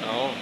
ເອົາ.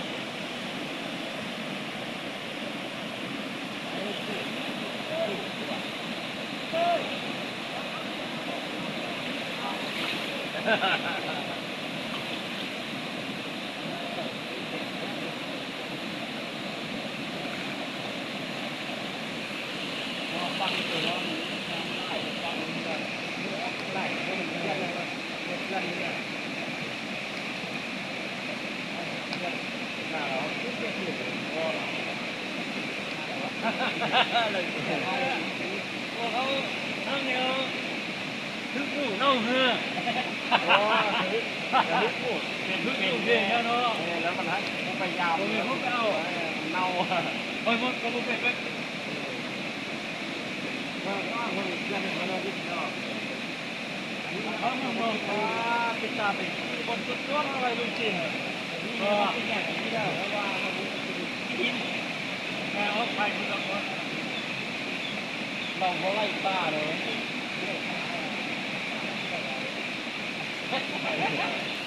ພວກເຮົາທາງແນວ ຖືກໜູເນົ່າເຮືອ. ອໍ ຖືກ ຖືກໜູ ເປັນເຮືອເນາະ. ແມ່ນແລ້ວ ມັນໃຫ້ໄປຢາມ ບໍ່ມີຜູ້ເອົາ ເອີ ເນົ່າ. ຂ້ອຍໝົດກໍບໍ່ເປັນເລີຍ. ເອີ ເມືອງ ເມືອງເຮືອນ ເມືອງເຮືອນເນາະ. ເຂົາເມືອງນອກ ເປັນຕາເປັນທີ່ ຄົນຕົວໆ ໄວ້ລຸງຈິນ ເອີ ເປັນຫຍັງທີ່ແລ້ວວ່າ ແມ່ອອກໄປພຸ້ນລະ. ລາວບໍ່ໄລ່ປ່າເລີຍ.